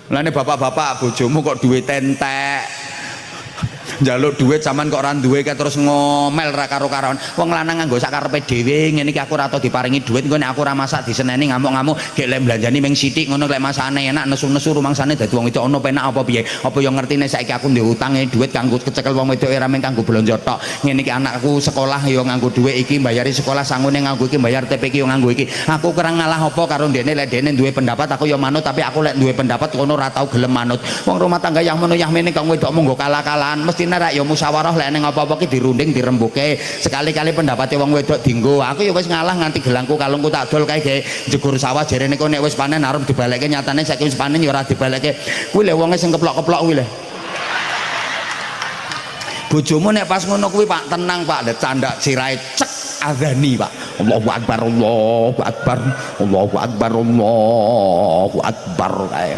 Mulane bapak-bapak, bojomu kok duit entek, njaluk duit sampean kok ora duwe, kae terus ngomel ra karo-karoan. Wong lanang nganggo sak karepe dhewe, ngene iki aku ora tau diparingi duit, engko nek aku ora masak diseneni, ngamuk-ngamuk, gek lek mblanjani ming sithik ngono, lek masakane enak nesu-nesu, rumangsane dadi wong itu ono penak apa piye. Apa yo ngertine saiki aku ndek utange duit kanggo kecekel wong wedok ora mung kanggo blonjo tok. Ngene iki anakku sekolah yo nganggo duit iki, mbayari sekolah sangune nganggo iki, bayar TPQ yo nganggo iki. Aku kurang ngalah apa karo ndekne? Lek ndekne duwe pendapat aku yo manut, tapi aku lek duwe pendapat kono ora tau gelem manut. Wong rumah tangga yang mono yah mene kok wedok monggo kalah-kalahan. Mestine rek ya musyawarah, lek ning apa-apa ki dirunding, dirembuke, sekali-kali pendapate wong wedok dinggo. Aku ya wis ngalah nganti gelangku kalungku tak dol kae gawe jegur sawah, jarene kok nek wis panen arep dibalekke, nyatane saiki wis panen ya ora dibalekke. Kuwi lho wonge sing keplok-keplok kuwi lho. Bojomu nek pas ngono kuwi, Pak, tenang, Pak. Lek candak sirahe cek azani, Pak. Allahu akbar, Allahu akbar, Allahu akbar, Allahu akbar kae.